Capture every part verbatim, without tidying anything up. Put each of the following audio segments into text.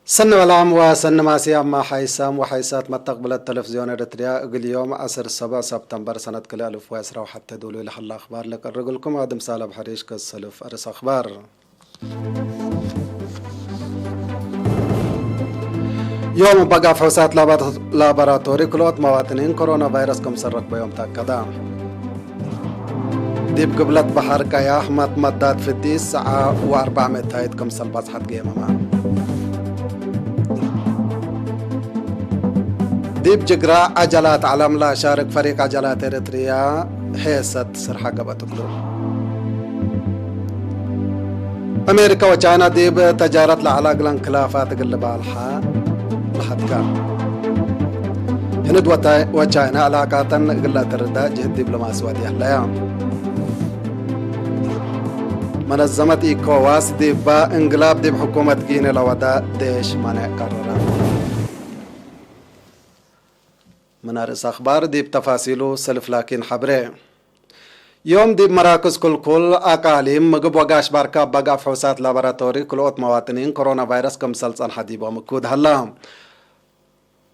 ሰኒ ወላም ወሰኒ ማስያም ሓይሳም ወሓይሳት መተቅብለት ተለፍዝዮን ኤረትርያ፣ እግል ዮም ዐስር ሰብዕ ሰብተምበር ሰነት ክልኤ አልፍ ወዐስራ ወሐቴ ዶሉ ለሀለ አኽባር ለቀርግልኩም አድም ሳለብ ሐሪሽ ከሰልፍ አርስ አኽባር። ዮም እበ ጋፍ ሑሳት ላባ-፣ ላቦራቶሪ ክልኦት መዋጥኒን ኮሮና ቫይረስ ክምሰል ረክበዮም ተአከደ። ዲብ ግብለት በሐር ቀያሕ መትመዳት ፍዲስ ሰዓ ወአርበዕ ምእታይት ክምሰል በጽሐት ጌመመ። ዲብ ጅግረ ዐጀላት ዐለም ለአሻርክ ፈሪቅ ዐጀላት ኤረትርያ ሔሰት ስርሐ ገብአት እግሉ። አሜሪከ ወቻይና ዲብ ተጃረት ለዐለ እግለን ክላፋት እግል ልባልሐ ለሐድጋ። ህንድ ወታ-፣ ወቻይና ዕላቃተን እግል ለአተርዳ ጅህድ ዲብ ለማስዋድ ይህለያ። መነዘመት ኢኮዋስ ዲባ እንግላብ ዲብ ሕኩመት ጊኒ ለወዳ ዴሽ ማንዕ ቀረረ። ምን አርእስ አኽባር ዲብ ተፋሲሉ ሰልፍ ላኪን ሐብሬ። ዮም ዲብ መራክዝ ክልኩል አቃሊም ምግብ ወጋሽ ባርካ በጋፍ ሑሳት ላቦራቶሪ ክልኦት መዋጥኒን ኮሮና ቫይረስ ክምሰል ጸንሐ ዲቦም እኩድ ሀላ።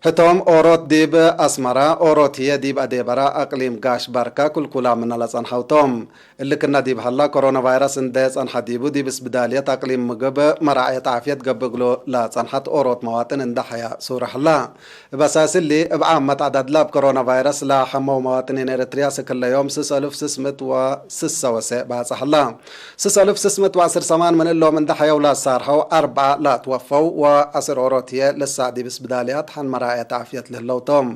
ህቶም ኦሮት ዲብ አስመራ፣ ኦሮት ህዬ ዲብ አዴበራ አቅሊም ጋሽ ባርካ ክልኩላ ምነ ለጸንሐው ቶም። እሊ ክነ ዲብ ሀላ፣ ኮሮና ቫይረስ እንዴ ጸንሐ ዲቡ፣ ዲብ እስብዳልየት አቅሊም ምግብ መራዕየት ዓፍየት ገብእ እግሉ ለጸንሐት ኦሮት መዋጥን እንዴ ሐያ ሱረ ሀላ። እብ አሳስ እሊ፣ እብ ዓመት ዐዳድ ለእብ ኮሮና ቫይረስ ለሐመው መዋጥኒን ኤረትርያ ስክለ ዮም ስስ አልፍ ስስ ምእት ወስሰ ወሰዕ ባጽሕ ሀላ። ስስ አልፍ ስስ ምእት ወዐስር ሰማን ምን እሎም እንዴ ሐየው ለአሳርሐው፣ አርበዐ ለአትወፈው ወዐስር ኦሮት ህዬ ልሳዕ ዲብ እስብዳልያት ሐን መራዕየት ዓፍየት ለህለው ቶም።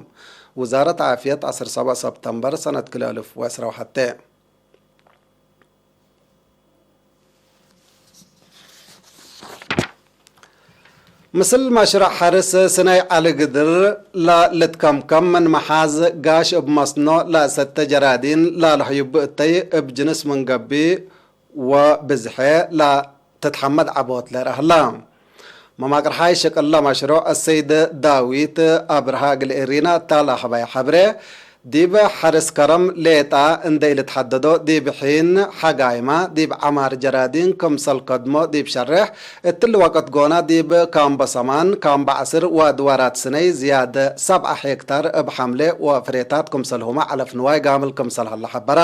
ውዛረት ዓፍየት ዐስር ሰብዕ ሰብተምበር ሰነት ክልኤ አልፍ ወዐስራ ወሐቴ። ምስል መሽረዕ ሐርስ ስነይ ዐሊ ግድር ለልትከምከም ምን መሓዝ ጋሽ እብ መስኖ ለአሰተ ጀራዲን ላለህዩቡ እተይ እብ ጅንስ ምን ገብእ ወብዝሐ ለትትሐመድ ዐቦት ለረአ ህላ። መማቅርሓይ ሽቅለ መሽሩዕ አሰይድ ዳዊት አብርሃ እግል ኤሪና እተ ለሀበየ ሐብሬ፣ ዲብ ሐርስ ከረም ሌጣ እንዴ ኢልትሐደዶ፣ ዲብ ሒን ሐጋይማ ዲብ ዐማር ጀራዲን ክምሰል ከድሞ ዲብ ሸሬሕ፣ እትሊ ወቅት ጎና ዲብ ካምቦ ሰማን፣ ካምቦ ዐስር ወአድዋራት ስነይ ዝያድ ሰብዐ ሄክታር እብ ሐምሌ ወፍሬታት ክምሰልሁመ ዐለፍ ንዋይ ጋምል ክምሰል ሀለ ሐበራ።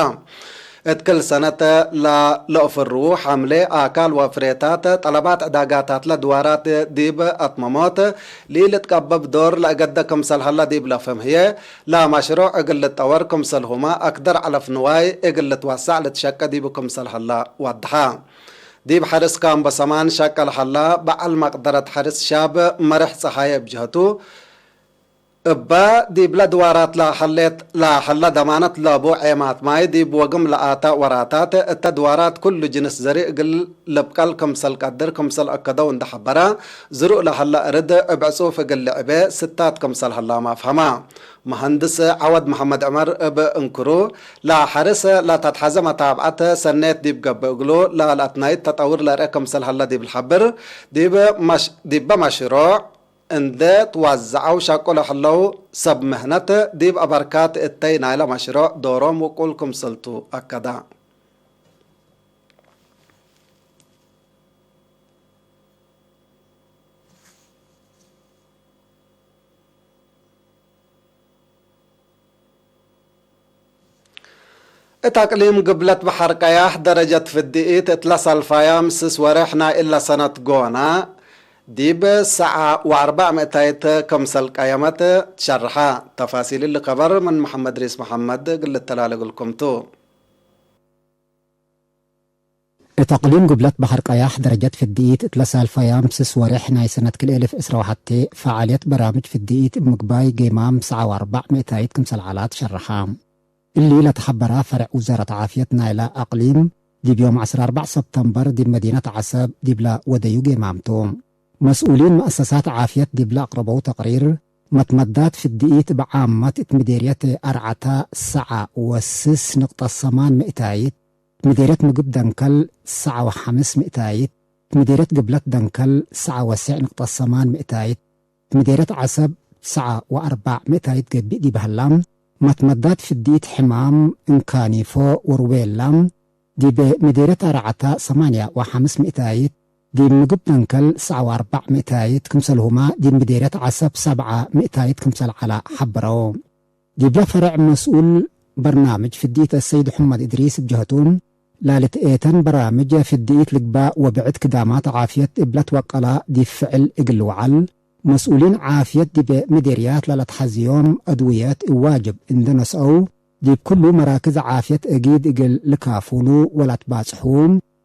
እት ክል ሰነት ለ-፣ ለእፍርዉ ሐምሌ፣ አካል ወፍሬታት፣ ጠለባት ዕዳጋታትለ ድዋራት ዲብ አትመሞት ለኢልትቀበብ ዶር ለእገደ ክምሰል ሀለ ዲብ ለፍህም ህዬ፣ ለመሽሩዕ እግል ልጠወር ክምሰልሁመ አክደር ዐለፍ ንዋይ እግል ልትወሰዕ ልትሸቄ ዲቡ ክምሰል ሀለ ወድሐ። ዲብ ሐርስ ካምቦ ሰማን ሸቄ ለሀላ በዐል መቅደረት ሐርስ ሻብ መርሕ ጸሃየ እብ ጀህቱ፣ እበ ዲብለ ድዋራት ለሀሌት ለሀለ ደማነት ለቡ ዔማት ማይ ዲብ ወግም ለአተ ወራታት፣ እተ ድዋራት ኩሉ ጅንስ ዘሪእ እግል ልብቀል ክምሰል ቀድር ክምሰል አከደው እንዴ ሐበረ፣ ዝሩእ ለሀለ እርድ እብ ዕጹፍ እግል ልዕቤ ስታት ክምሰል ሀላመ አፍሀመ። መሀንድስ ዐወድ መሐመድ ዕመር እብ እንክሩ፣ ለሐርስ ለተትሐዘ መታብዐት ሰኔት ዲብ ገብእ እግሉ፣ ለለአትናይት ተጠውር ለርአ ክምሰል ሀለ ዲብ ልሐብር፣ ዲብ መሽ-፣ ዲበ መሽሮዕ፣ እንዴ ትዋዘዐው ሸቁ ለህለው ሰብ ምህነት ዲብ አበርካት እተይ ናይለ መሽሮዕ ዶሮም ውቁል ክምሰልቱ አከደ። እት አቅሊም ግብለት በሐር ቀያሕ ደረጀት ፍድኢት እትለ ሳልፋያም ስስ ወሬሕ ናይ እለ ሰነት ጎና፣ ዲብ ሰዓ ወአርበዕ ምእታይት ክምሰል ቀየመት ትሸርሐ። ተፋሲል እሊ ከበር ምን መሐመድ ሪስ መሐመድ እግል ልተላለ እግልኩም ቱ። እት አቅሊም ግብለት በሐር ቀያሕ ደረጀት ፍድኢት እትለ ሳልፋያም ስስ ወሬሕ ናይ ሰነት ክልኤ እልፍ ዕስራ ወሐቴ ፈዓልየት በራምጅ ፍድኢት እብ ምግባይ ጌማም ሰዓ ወአርበዕ ምእታይት ክምሰል ዐላ ትሸርሐ። እሊ ለተሐበራ ፈርዕ ውዛረት ዓፍየት ናይለ አቅሊም፣ ዲብ ዮም ዐስር አርበዕ ሰብተምበር ዲብ መዲነት ዐሰብ ዲብለ ወደዩ ጌማም ቱ። መስኡሊን መአሰሳት ዓፍየት ዲብለ አቅረበው ተቅሪር፣ መትመዳት ፍድኢት እብ ዓመት እት ምዴርየት አርዐተ ሰዓ ወስስ ንቅጠት ሰማን ምእታይት፣ ምዴርየት ምግብ ደንከል ሰዓ ወሐምስ ምእታይት፣ ምዴርየት ግብለት ደንከል ትስዐ ወስዕ ንቅጠት ሰማን ምእታይት፣ ምዴርየት ዐሰብ ትስዐ ወአርበዕ ምእታይት ገብእ ዲብ ሀላ፣ መትመዳት ፍድኢት ሕማም እንካኒፎ ወሩቤላ፣ ዲብ ምዴርየት አርዓታ ሰማንያ ወሐምስ ምእታይት፣ ዲብ ምግብ ደንከል ትስዐ ወአርበዕ ምእታይት፣ ክምሰልሁመ ዲብ ምዴርየት ዐሰብ ሰብዐ ምእታይት ክምሰል ዐለ ሐበረው። ዲብለ ፈርዕ መስኡል በርናምጅ ፍድኢት አሰይድ ሑመድ እድሪስ እብ ጀህቱ፣ ላልትኤተን በራምጅ ፍድኢት ልግባእ ወብዕድ ክዳማት ዓፍየት እብ ለትወቀላ ዲብ ፍዕል እግል ልውዓል፣ መስኡሊን ዓፍየት ዲብ ምዴርያት ለለትሐዝዮም አድውየት እብ ዋጅብ እንዴ ነስአው፣ ዲብ ኩሉ መራክዝ ዓፍየት አጊድ እግል ልካፉሉ ወለአትባጽሑ፣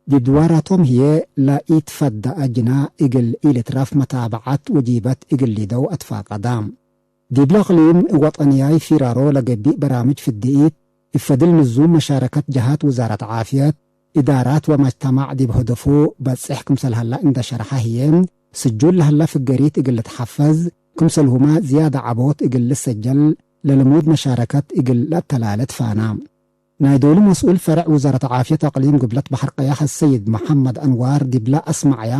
ዲብ ድዋራቶም ህዬ ለኢትፈደአ ጅና እግል ኢልትረፍ መታበዐት ወጂበት እግል ሊደው አትፋቀዳ። ዲብለ እቅሊም ወጠንያይ ፊራሮ ለገብእ በራምጅ ፍድኢት፣ እብ ፈድል ንዙም መሻረከት ጀሃት ውዛረት ዓፍየት፣ እዳራት ወመጅተማዕ ዲብ ሀደፉ በጽሕ ክምሰል ሀላ እንዴ ሸርሐ ህዬ፣ ስጁል ለሀላ ፍገሪት እግል ልትሐፈዝ፣ ክምሰልሁመ ዝያደ ዐቦት እግል ልሰጀል፣ ለልሙድ መሻረከት እግል ለአተላለ ትፋና። ናይ ዶሉ መስኡል ፈርዕ ውዛረት ዓፍየት አቅሊም ግብለት በሐር ቀያሕ አሰይድ መሐመድ አንዋር ዲብለ አስመዐያ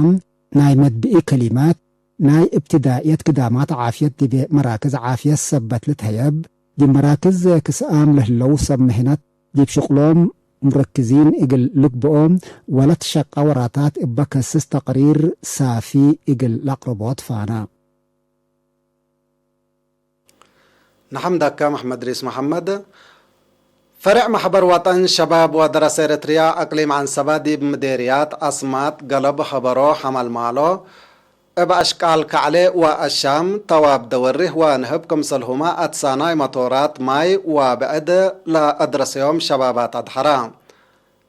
ናይ መድብኢ ከሊማት፣ ናይ እብትዳእየት ክዳማት ዓፍየት ዲብ መራክዝ ዓፍየት ሰበት ልትሀየብ፣ ዲብ መራክዝ ክስአም ለህለው ሰብ ምህነት ዲብ ሽቅሎም ሙረክዚን እግል ልግብኦ ወለትሸቀ ወራታት እበ ከስስ ተቅሪር ሳፊ እግል ለአቅርቦ ትፋና። ነሐምደከ መሕመድ ሪስ መሐመድ። ፈርዕ መሕበር ወጠን ሸባብ ወደረሰ ኤረትርያ አቅሊም ዐንሰበ ዲብ ምዴርያት አስማጥ፣ ገለብ፣ ሀበሮ፣ ሐመልማሎ፣ እብ አሽቃል ከዕሌ ወአሻም፣ ተዋብ ደወሪህ ወንህብ ክምሰልሁመ አትሳናይ መቶራት ማይ ወብዕድ ለአድረሰዮም ሸባባት አድሐራ።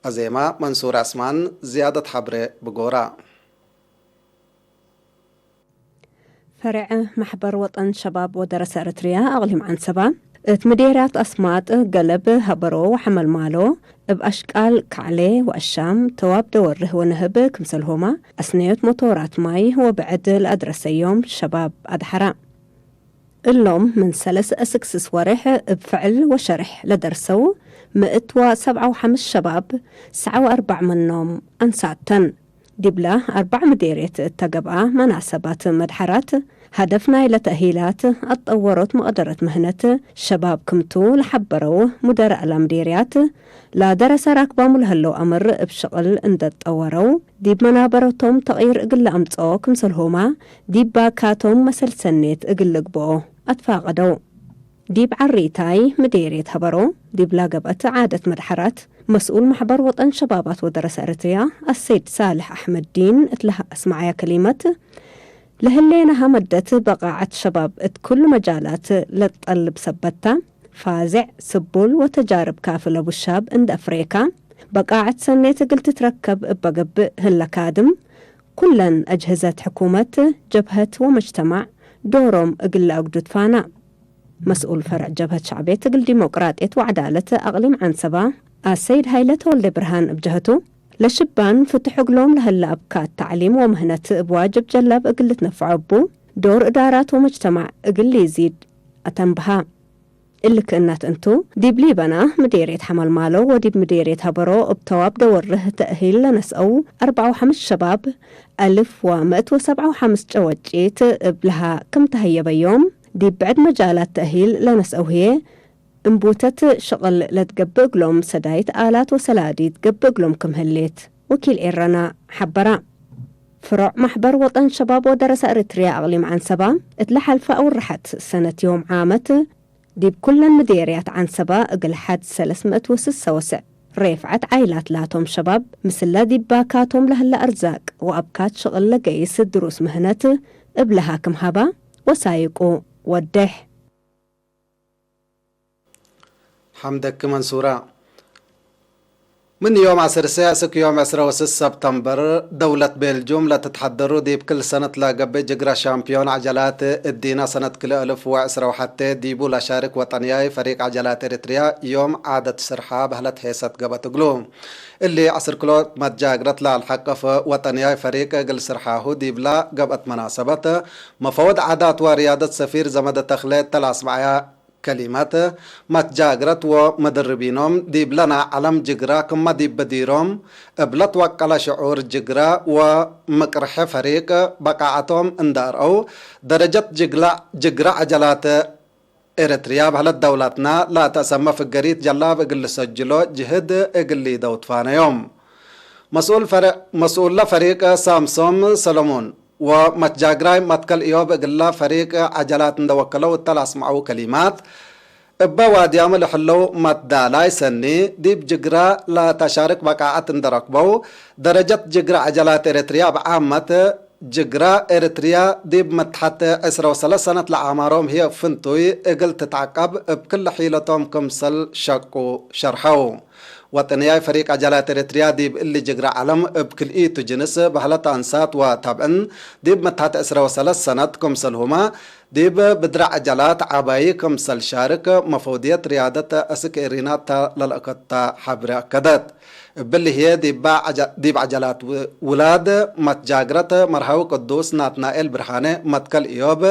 አዜመ መንሱር ዐስማን፣ ዝያደት ሐብሬ ብጎራ። ፈርዕ መሕበር ወጠን ሸባብ ወደረሰ ኤረትርያ አቅሊም ዐንሰበ፣ እት ምዴርያት አስማጥ፣ ገለብ፣ ሀበሮ ወሐመልማሎ፣ እብ አሽቃል ከዕሌ ወአሻም፣ ተዋብ ደወርህ ወነህብ ክምሰልሆመ፣ አስነዮት ሞቶራት ማይ ወብዕድ ለአድረሰዮም ሸባብ አድሐራ። እሎም ምን ሰለስ እስክ ስስ ወሬሕ እብ ፍዕል ወሸሬሕ ለደርሰው ምእት ወሰብዓ ወሐምስ ሸባብ፣ ሰዓ ወአርበዕ ምኖም አንሳት ተን። ዲብለ አርበዕ ምዴርየት እተ ገብአ መናሰባት መድሐራት፣ ሀደፍ ናይለ ተእሂላት አትጠወሮት መቅደረት ምህነት ሸባብ ክምቱ ለሐበረው ሙደረአላ ምዴርያት፣ ለደረሰ ራክባሙ ለህለው አምር እብ ሽቅል እንዴ ትጠወረው፣ ዲብ መናበረቶም ተቅይር እግል ለአምጽኦ ክምሰልሁመ፣ ዲብ ባካቶም መሰል ሰኔት እግል ልግብኦ አትፋቀደው። ዲብ ዐሪታይ ምዴርየት ሀበሮ፣ ዲብላ ገብአት ዓደት መድሐራት፣ መስኡል መሕበር ወጠን ሸባባት ወደረሰ ኤረትርያ አሰይድ ሳልሕ አሕመድዲን እት ለአስመዐያ ከሊመት፣ ለህሌናሀ መደት በቃዐት ሸባብ እት ኩሉ መጃላት ለትጠልብ ሰበት ተ፣ ፋዜዕ፣ ስቡል ወተጃርብ ካፊ ለቡ ሻብ እንዴ አፍሬካ፣ በቃዐት ሰኔት እግል ትትረከብ እበ ገብእ ህለ ካድም፣ ኩለን አጅህዘት ሕኩመት፣ ጀብሀት ወመጅተማዕ ዶሮም እግል ለአግዱ ትፋና። መስኡል ፈርዕ ጀብሀት ሸዕብየት እግል ዲሞቅራጥየት ወዐዳለት አቅሊም ዐንሰባ አሰይድ ሀይለ ተወልደ ብርሃን እብ ጀህቱ፣ ለሽባን ፍቱሕ እግሎም ለህለ አብካት ተዕሊም ወምህነት እብ ዋጅብ ጀላብ እግል ልትነፈዖ እቡ፣ ዶር እዳራት ወመጅተማዕ እግል ሊዚድ አተንብሃ። እሊ ክእነት እንቱ፣ ዲብ ሊበና ምዴርየት ሐመልማሎ ወዲብ ምዴርየት ሀበሮ እብ ተዋብ ደወርህ ተእሂል ለነስአው አርበዓ ወሐምስ ሸባብ፣ አልፍ ወምእት ወሰብዓ ወሐምስ ጨወጪት እብ ለሃ ክም ተሀየበዮም፣ ዲብ ብዕድ መጃላት ተእሂል ለነስአው ህዬ፣ እንቡተት ሽቅል ለትገብእ እግሎም ሰዳይት አላት ወሰላዲት ገብእ እግሎም ክም ህሌት ወኪል ኤረና ሐበራ። ፍሮዕ ማሕበር ወጠን ሸባብ ወደረሰ ኤረትርያ አቅሊም ዐንሰባ፣ እት ለሐልፈ አውርሐት ሰነት ዮም ዓመት፣ ዲብ ኩለን ምዴርያት ዐንሰባ እግል ሐድ ሰለስ ምእት ወስሰ ወስዕ ሬፍዐት ዓይላት ላቶም ሸባብ፣ ምስለ ዲብ ባካቶም ለህለ አርዛቅ ወአብካት ሽቅል ለገይስ ድሩስ ምህነት እብ ለሃ ክም ሀባ ወሳይቁ ወዴሕ። ሐምደክ መንሱራ። ምን ዮም ዐስር ሰዕ እስክ ዮም ዕስረ ወስስ ሰብተምበር፣ ደውለት ቤልጁም ለትትሐደሩ ዲብ ክል ሰነት ለገብእ ጅግረ ሻምፕዮን ዐጀላት እዲነ ሰነት ክልኤ አልፍ ወዕስረ ወሐቴ ዲቡ ለሻርክ ወጠንያይ ፈሪቅ ዐጀላት ኤረትርያ ዮም ዓደት ስርሓ በህለት ሔሰት ገብአት እግሉ። እሊ ዐስር ክሎ መትጃግረት ለአልሐቀፈ ወጠንያይ ፈሪቅ እግል ስርሓሁ ዲብላ ገብአት መናሰበት፣ መፈወድ ዓዳት ወርያደት ሰፊር ዘመደ ተክለ እተ ለአስመዐያ ከሊመት፣ መትጃግረት ወመደርቢኖም ዲብለ ናይ ዐለም ጅግራ ክመ ዲብ በዲሮም እብ ለትወቀለ ሽዑር ጅግራ ወምቅርሐ ፈሪቅ በቃዐቶም እንደ አርአው፣ ደረጀት ጅግላ-፣ ጅግራ ዐጀላት ኤረትርያ በህለት ደውለትና ለአተአሰመ ፍገሪት ጀላብ እግል ልሰጅሎ ጅህድ እግል ሊደው ትፋነዮም። መስኡል ፈረ-፣ መስኡለ ፈሪቅ ሳምሶም ሰለሙን ወመትጃግራይ መትከል ኢዮብ እግለ ፈሪቅ ዐጀላት እንደ ወከለው እተ ለአስመዐው ከሊማት፣ እበ ዋድያም ለህለው መትዳላይ ሰኒ፣ ዲብ ጅግራ ለተሻርክ በቃዐት እንደ ረክበው፣ ደረጀት ጅግራ ዐጀላት ኤረትርያ እብ ዓመት፣ ጅግራ ኤረትርያ ዲብ መትሐት ዕስረ ወሰለስ ሰነት ለአዕማሮም ህዬ ፍንቱይ እግል ትትዐቀብ እብ ክል ሒለቶም ክምሰል ሸቁ ሸርሐው። ወጠንያይ ፈሪቅ ዐጀላት ኤረትርያ ዲብ እሊ ጅግረ ዐለም እብ ክልኢቱ ጅንስ በህለት አንሳት ወተብዕን ዲብ መትሐት ዕስረ ወሰለስ ሰነት ክምሰልሁመ ዲብ ብድረ ዐጀላት ዐባዪ ክምሰል ሻርክ መፈውድየት ርያደት እስክ ኤሪናት ተ ለልአከተ ሐብሬ አከደት። እብሊ ህዬ ዲብ ዐጀ-፣ ዲብ ዐጀላት ው-፣ ውላድ መትጃግረት መርሃዊ ቅዱስ ናትናኤል ብርሃኔ፣ መትከል ኢዮብ፣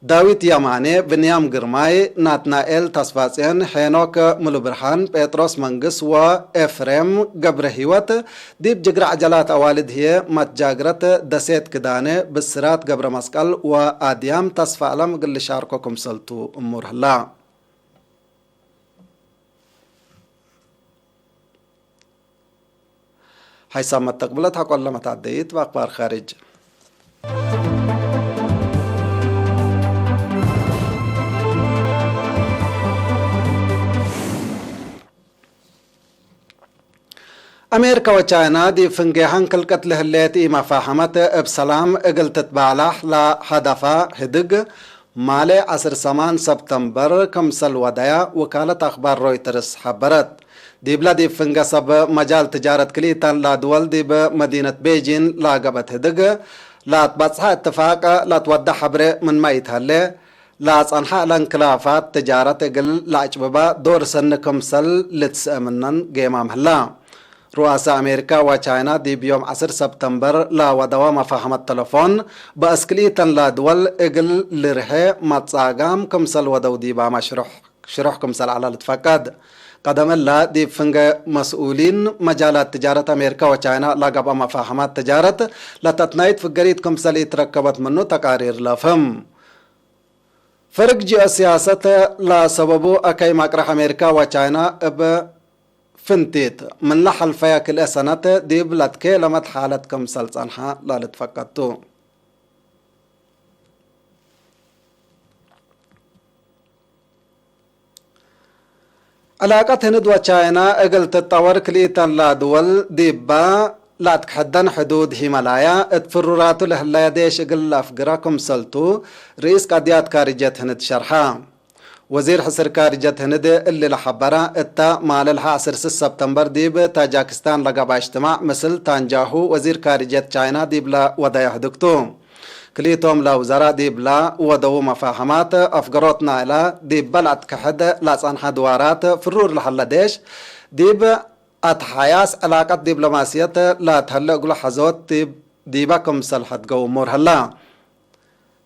ዳዊት የማኔ፣ ብንያም ግርማይ፣ ናትናኤል ተስፋጽዮን፣ ሄኖክ ሙሉብርሃን፣ ጴጥሮስ መንግስ ወኤፍሬም ገብረሂወት፣ ዲብ ጅግረ ዐጀላት አዋልድ ህዬ መትጃግረት ደሴት ክዳነ፣ ብስራት ገብረመስቀል ወአድያም ተስፋአለም እግል ልሻርኮ ክምሰልቱ እሙር ህላ። ሐይሳም መተቅብለት ሐቆለ መታደይት በአክባር ካርጅ። አሜሪካ ወቻይና ዲብ ፍንጌ ሐንክል ቅት ለህሌት ኢመፋሀመት እብ ሰላም እግል ትትባላሕ ለሀደፋ ህድግ፣ ማሌ ዐስር ሰማን ሰብተምበር ክምሰል ወደያ ውካለት አክባር ሮይተርስ ሐበረት። ዲብለ ዲብ ፍንገ ሰብ መጃል ትጃረት ክልኢተን ለድወል ዲብ መዲነት ቤጂን ለገብአት ህድግ ለአትበጽሐ እትፋቅ ለአትወደ ሐብሬ ምንመ ኢተህሌ፣ ለአጸንሐ እለን ክላፋት ትጃረት እግል ለአጭብባ ዶር ሰኒ ክምሰል ልትስአ ምነን ጌማም ህላ። ሩአሰ አሜሪካ ወቻይና ዲብ ዮም ዐስር ሰብተምበር ለወደወ መፋህመት ተለፎን፣ በአስክልኢተን ለድወል እግል ልርሔ መጻጋም ክምሰል ወደው ዲባመ ሽሩሕ፣ ሽሩሕ ክምሰል ዐለ ልትፈቀድ። ቀደም እለ ዲብ ፍንገ መስኡሊን መጃላት ትጃረት አሜሪካ ወቻይና ለገብአ መፋህማት ትጃረት ለተትናይት ፍገሪት ክምሰል ኢትረከበት ምኑ ተቃሪር ለፍህም። ፈርግ ጂኦሲያሰት ለሰበቡ አከይ መቅረሕ አሜሪካ ወቻይና እብ ፍንቲት፣ ምን ለሐልፈየ ክልኤ ሰነት ዲብ ለትኬለመት ሓለት ክምሰል ጸንሐ ለልትፈቀድ ቱ። ዕላቀት ህንድ ወቻይና እግል ትጠወር ክልኢተን ለድወል ዲባ ለአትክሐደን ሕዱድ ሂመላያ እት ፍሩራቱ ለህለየ ዴሽ እግል ለአፍግረ ክምሰልቱ ርኢስ ቀድያት ካርጀት ህንድ ሸርሐ። ወዚር ሕስር ካርጀት ህንድ እሊ ለሐበረ እተ፣ ማለ ለሐ ዐስር ስስ ሰብተምበር ዲብ ታጃክስታን ለገብአ እጅትማዕ ምስል ታንጃሁ ወዚር ካርጀት ቻይና ዲብለ ወደየ ህድግቱ። ክልኢቶም ለውዘራ ዲብለ ወደዉ መፋህማት፣ አፍገሮት ናይለ ዲበ ለአትከሐድ ለጸንሐ ድዋራት ፍሩር ለሀለ ዴሽ፣ ዲብ አትሓያስ ዕላቀት ዲብሎማስየት ለተህለ እግሉ ሐዞት ዲብ፣ ዲበ ክምሰል ሐድገው እሙር ህላ።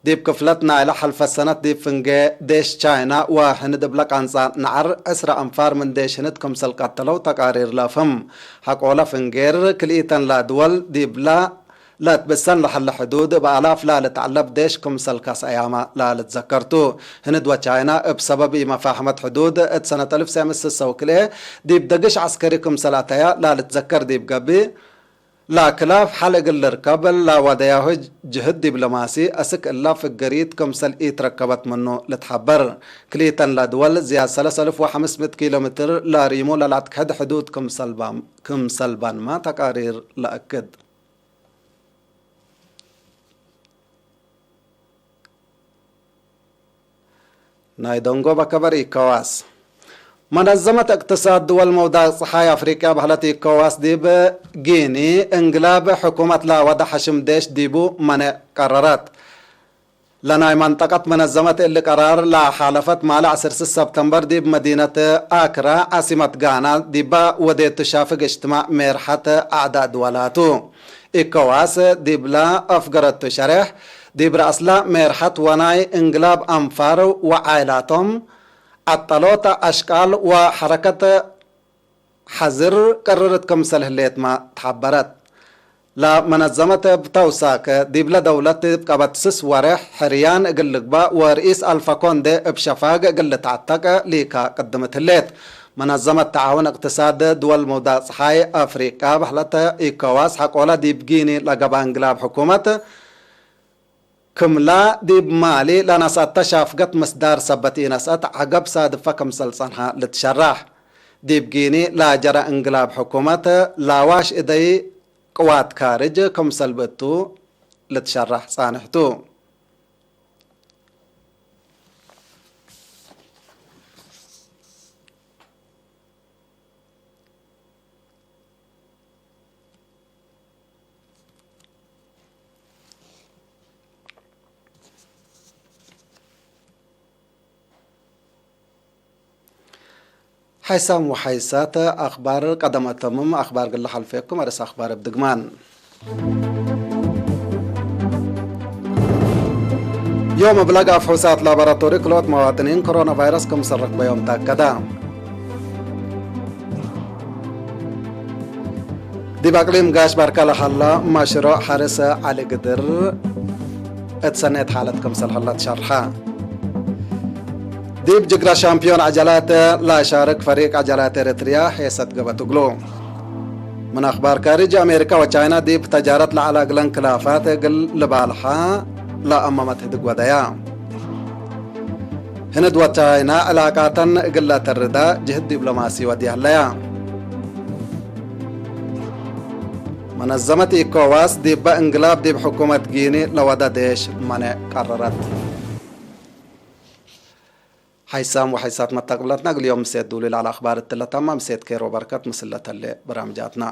ዲብ ክፍለት ናይለ ሐልፈት ሰነት ዲብ ፍንጌ ዴሽ ቻይና ወህንድ እብለ ቃንጻ ነዐር ዕስረ አንፋር ምን ዴሽ ህንድ ክምሰል ቀተለው ተቃሪር ለፍህም። ሐቆለ ፍንጌር ክልኢተን ለድወል ዲብለ ለትብሰን ለሀለ ሕዱድ እብ አላፍ ላልትዐለብ ዴሽ ክምሰል ካሰአያመ ላልትዘከር ቱ። ህንድ ወቻይና እብ ሰበብ ኢመፋህመት ሕዱድ እት ሰነት አልፍ ሰዕ ምእት ስሰ ወክልኤ ዲብ ደግሽ ዐስከሪ ክምሰል አተያ ላልትዘከር ዲብ ገብእ፣ ለክላፍ ሐል እግል ልርከብ ለወደያሁ ጅህድ ዲብሎማሲ አስክ እላ ፍገሪት ክምሰል ኢትረከበት ምኑ ልትሐበር። ክልኢተን ለድወል ዝያድ ሰለስ አልፍ ወሐምስ ምእት ኪሎ ሜትር ለሪሙ ለለአትክሕድ ሕዱድ ክምሰል ባም-፣ ክምሰል ባንመ ተቃሪር ለአክድ። ናይ ደንጎበ ከበር ኢኮዋስ። መነዘመት እቅትሳድ ድወል መውዳቅ ጸሓይ አፍሪቅያ በህለት ኢኮዋስ ዲብ ጊኒ እንግላብ ሕኩመት ለወደ ሐሽም ዴሽ ዲቡ መኔዕ ቀረረት። ለናይ መንጠቀት መነዘመት እሊ ቀራር ለሓለፈት ማለ ዐስር ስስ ሰብተምበር ዲብ መዲነት አክራ ዓሲመት ጋና ዲበ ወዴቱ ሻፍግ እጅትማዕ ሜርሐት አዕዳእ ድወላቱ። ኢኮዋስ ዲብለ አፍገረቱ ሸሬሕ፣ ዲብ ረአስለ ሜርሐት ወናይ እንግላብ አንፋር ወዓይላቶም ዐጠሎት አሽቃል ወሐረከት ሐዝር ቀርርት ክምሰል ህሌትመ ተሐበረት። ለመነዘመት እብ ተውሳክ ዲብለ ደውለት ዲብ ቀበት ስስ ወሬሕ ሕርያን እግል ልግበእ ወርኢስ አልፋ ኮንዴ እብ ሸፋግ እግል ልትዐተቅ ሊካ ቅድምት ህሌት። መነዘመት ተዓውን እቅትሳድ ድወል መውዳቅ ጸሓይ አፍሪቃ በህለት ኢኮዋስ ሐቆለ ዲብ ጊኒ ለገብአ እንግላብ ሕኩመት ክምላ ዲብ ማሊ ለነስአተ ሻፍገት ምስዳር ሰበት ኢነስአት ዐገብ ሳድፈ ክምሰል ጸንሐ ልትሸራሕ። ዲብ ጊኒ ለጀረ እንግላብ ሕኩመት ላዋሽ እደይ ቅዋት ካርጅ ክምሰል ብእቱ ልትሸራሕ ጻንሕ ቱ። ሓይሳም ወሓይሳት አኽባር ቀደም አተምም። አኽባር ግለ ሐልፌኩም። አርእስ አኽባር እብ ድግማን። ዮም እብለግ አፍሑሳት ላቦራቶሪ ክልኦት መዋጥኒን ኮሮና ቫይረስ ክምሰል ረክበዮም ተአከደ። ዲብ አቅሊም ጋሽ ባርካ ለሀላ መሽሮዕ ሐርስ ዐሊ ግድር እት ሰኔት ሓለት ክምሰል ሀላ ትሸርሐ። ዲብ ጅግረ ሻምፒዮን ዐጀላት ለአሻርክ ፈሪቅ ዐጀላት ኤረትርያ ሔሰት ገብአት እግሉ። ምን አኽባር ካርጅ፣ አሜሪካ ወቻይና ዲብ ተጃረት ለዐለ እግለን ክላፋት እግል ልባልሐ ለአመመት ህድግ ወደያ። ህንድ ወቻይና ዕላቃተን እግል ለአተርዳ ጅህድ ዲፕሎማሲ ወድየ ህለያ። መነዘመት ኢኮዋስ ዲበ እንግላብ ዲብ ሕኩመት ጊኒ ለወደ ዴሽ መኔዕ ቀረረት። ሓይሳም ወሓይሳት መታቅብለትና እግል ዮም ምሴት ዱሊ ለዐለ አኽባር እትለ ተማ ምሴት ኬሮ በርከት ምስል ለተሌ በራምጃትና።